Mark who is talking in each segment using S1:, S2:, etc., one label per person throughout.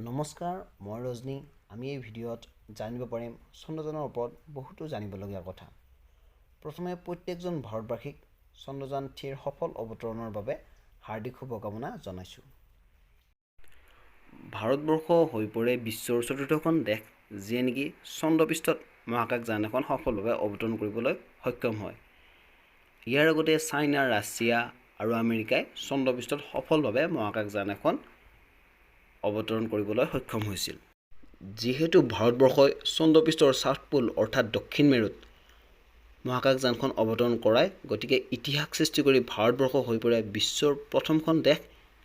S1: নমস্কাৰ, মই ৰজনী। আমি এই ভিডিঅ'ত জানিব পাৰিম চন্দ্ৰযানৰ ওপৰত বহুতো জানিবলগীয়া কথা। প্ৰথমে প্ৰত্যেকজন ভাৰতবাসীক চন্দ্ৰযান 3ৰ সফল অৱতৰণৰ বাবে হাৰ্দিক শুভকামনা জনাইছোঁ। ভাৰতবৰ্ষ হৈ পৰে বিশ্বৰ চতুৰ্থখন দেশ, যিয়ে নেকি চন্দ্ৰপৃষ্ঠত মহাকাশযান এখন সফলভাৱে অৱতৰণ কৰিবলৈ সক্ষম হয়। ইয়াৰ আগতে চাইনা, ৰাছিয়া আৰু আমেৰিকাই চন্দ্ৰপৃষ্ঠত সফলভাৱে মহাকাশযান এখন অৱতৰণ কৰিবলৈ সক্ষম হৈছিল। যিহেতু ভাৰতবৰ্ষই চন্দ্ৰপৃষ্ঠৰ চাউথ পোল অৰ্থাৎ দক্ষিণ মেৰুত মহাকাশযানখন অৱতৰণ কৰায়, গতিকে ইতিহাস সৃষ্টি কৰি ভাৰতবৰ্ষ হৈ পৰে বিশ্বৰ প্ৰথমখন দেশ,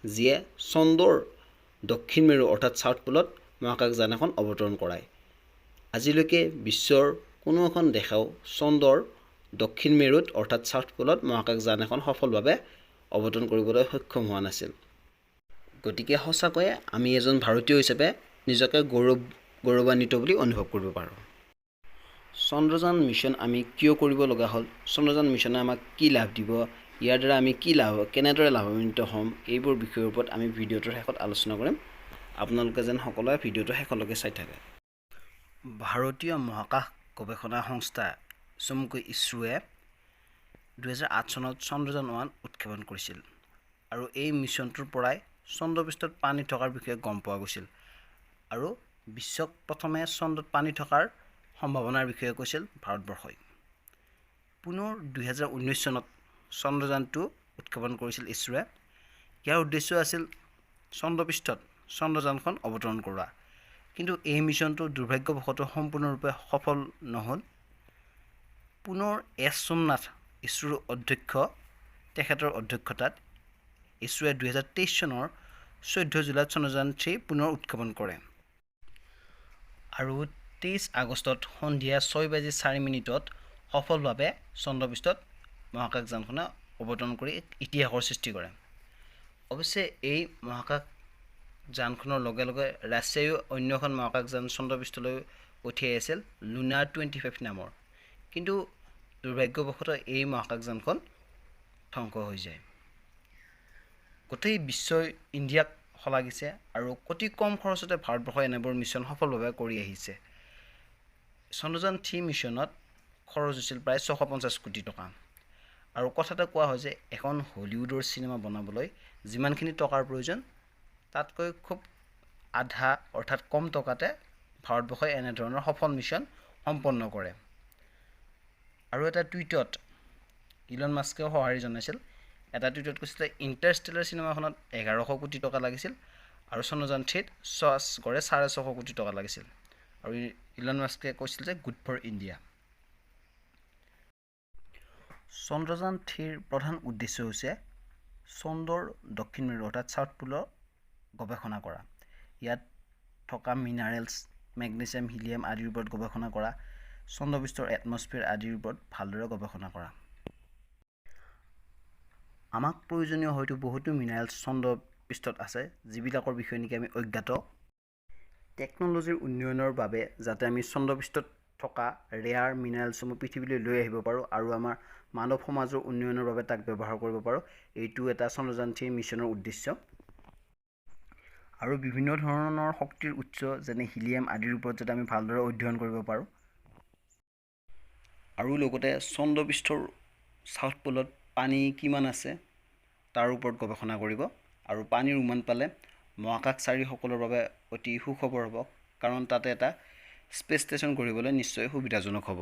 S1: যিয়ে চন্দ্ৰৰ দক্ষিণ মেৰু অৰ্থাৎ চাউথ পোলত মহাকাশযান এখন অৱতৰণ কৰায়। আজিলৈকে বিশ্বৰ কোনো এখন দেশেও চন্দ্ৰৰ দক্ষিণ মেৰুত অৰ্থাৎ চাউথ পোলত মহাকাশযান এখন সফলভাৱে অৱতৰণ কৰিবলৈ সক্ষম হোৱা নাছিল। গতিকে সঁচাকৈয়ে আমি এজন ভাৰতীয় হিচাপে নিজকে গৌৰৱান্বিত বুলি অনুভৱ কৰিব পাৰোঁ। চন্দ্ৰযান মিছন আমি কিয় কৰিব লগা হ'ল, চন্দ্ৰযান মিছনে আমাক কি লাভ দিব, ইয়াৰ দ্বাৰা আমি কি লাভ, কেনেদৰে লাভান্বিত হ'ম, এইবোৰ বিষয়ৰ ওপৰত আমি ভিডিঅ'টোৰ শেষত আলোচনা কৰিম। আপোনালোকে যেন সকলোৱে ভিডিঅ'টো শেষলৈকে চাই থাকে। ভাৰতীয় মহাকাশ গৱেষণা সংস্থা চমুকৈ ইছৰোৱে 2008 চনত চন্দ্ৰযান 1 উৎক্ষেপণ কৰিছিল আৰু এই মিছনটোৰ পৰাই চন্দ্ৰপৃষ্ঠত পানী থকাৰ বিষয়ে গম পোৱা গৈছিল আৰু বিশ্বক প্ৰথমে চন্দ্ৰত পানী থকাৰ সম্ভাৱনাৰ বিষয়ে কৈছিল ভাৰতবৰ্ষই। পুনৰ 2019 চনত চন্দ্ৰযান 2 উৎক্ষেপণ কৰিছিল ইছৰোৱে। ইয়াৰ উদ্দেশ্য আছিল চন্দ্ৰপৃষ্ঠত চন্দ্ৰযানখন অৱতৰণ কৰোৱা। কিন্তু এই মিছনটো দুৰ্ভাগ্যবশতঃ সম্পূৰ্ণৰূপে সফল নহ'ল। পুনৰ এছ সোমনাথ, ইছৰোৰ অধ্যক্ষ, তেখেতৰ অধ্যক্ষতাত ইছৰোৱে 2023 চনৰ 14 জুলাইত চন্দ্ৰযান 3 পুনৰ উৎক্ষেপণ কৰে আৰু 23 আগষ্টত সন্ধিয়া 6 বাজি 4 মিনিটত সফলভাৱে চন্দ্ৰপৃষ্ঠত মহাকাশযানখনে অৱতৰণ কৰি ইতিহাসৰ সৃষ্টি কৰে। অৱশ্যে এই মহাকাশ যানখনৰ লগে লগে ৰাছিয়ায়ো অন্য এখন মহাকাশযান চন্দ্ৰপৃষ্ঠলৈ পঠিয়াই আছিল, লুনাৰ 25 নামৰ। কিন্তু দুৰ্ভাগ্যবশতঃ এই মহাকাশযানখন ধ্বংস হৈ যায়। গোটেই বিশ্বই ইণ্ডিয়াক শলাগিছে আৰু অতি কম খৰচতে ভাৰতবৰ্ষই এনেবোৰ মিছন সফলভাৱে কৰি আহিছে। চন্দ্ৰযান 3 মিছনত খৰচ হৈছিল প্ৰায় 650 কোটি টকা। আৰু কথা এটা কোৱা হয় যে এখন হলিউডৰ চিনেমা বনাবলৈ যিমানখিনি টকাৰ প্ৰয়োজন, তাতকৈ খুব আধা অৰ্থাৎ কম টকাতে ভাৰতবৰ্ষই এনেধৰণৰ সফল মিছন সম্পন্ন কৰে। আৰু এটা টুইটত ইলন মাস্কেও সঁহাৰি জনাইছিল। এটা টুইটত কৈছিলে, ইণ্টাৰষ্টেলাৰ চিনেমাখনত 1100 কোটি টকা লাগিছিল আৰু চন্দ্ৰযান 3ত গড়ে 650 কোটি টকা লাগিছিল। আৰু ইলন মাস্কে কৈছিল যে গুড ফৰ ইণ্ডিয়া। চন্দ্ৰযান 3ৰ প্ৰধান উদ্দেশ্য হৈছে চন্দ্ৰৰ দক্ষিণ মেৰু অৰ্থাৎ চাউথ পোলৰ গৱেষণা কৰা, ইয়াত থকা মিনাৰেলছ, মেগনেছিয়াম, হিলিয়াম আদিৰ ওপৰত গৱেষণা কৰা, চন্দ্ৰপৃষ্ঠৰ এটমছফিয়াৰ আদিৰ ওপৰত ভালদৰে গৱেষণা কৰা। আমাক প্ৰয়োজনীয় হয়তো বহুতো মিনাৰেলছ চন্দ্ৰপৃষ্ঠত আছে, যিবিলাকৰ বিষয়ে নেকি আমি অজ্ঞাত। টেকন'লজিৰ উন্নয়নৰ বাবে যাতে আমি চন্দ্ৰপৃষ্ঠত থকা ৰেয়াৰ মিনাৰেলছসমূহ পৃথিৱীলৈ লৈ আহিব পাৰোঁ আৰু আমাৰ মানৱ সমাজৰ উন্নয়নৰ বাবে তাক ব্যৱহাৰ কৰিব পাৰোঁ, এইটো এটা চন্দ্ৰযান 3 মিছনৰ উদ্দেশ্য। আৰু বিভিন্ন ধৰণৰ শক্তিৰ উৎস যেনে হিলিয়াম আদিৰ ওপৰত যাতে আমি ভালদৰে অধ্যয়ন কৰিব পাৰোঁ আৰু লগতে চন্দ্ৰপৃষ্ঠৰ চাউথ পোলত পানী কিমান আছে তাৰ ওপৰত গৱেষণা কৰিব। আৰু পানীৰ উমান পালে মহাকাশচাৰীসকলৰ বাবে অতি সুখবৰ হ'ব, কাৰণ তাতে এটা স্পেচ ষ্টেচন গঢ়িবলৈ নিশ্চয় সুবিধাজনক হ'ব।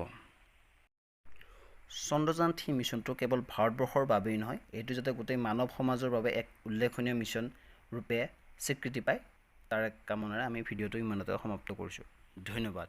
S1: চন্দ্ৰযান 3 মিছনটো কেৱল ভাৰতবৰ্ষৰ বাবেই নহয়, এইটো যাতে গোটেই মানৱ সমাজৰ বাবে এক উল্লেখনীয় মিছন ৰূপে স্বীকৃতি পায়, তাৰ এক কামনাৰে আমি ভিডিঅ'টো ইমানতে সমাপ্ত কৰিছোঁ। ধন্যবাদ।